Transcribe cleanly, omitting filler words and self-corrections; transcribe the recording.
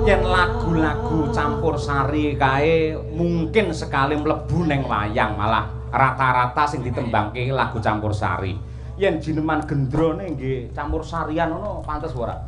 Yen lagu-lagu campur sari kae mungkin sekali mlebu ning wayang, malah rata-rata sing ditembangke lagu campur sari. Yen jineman gendrone nggih campur sarian ngono, pantes ora?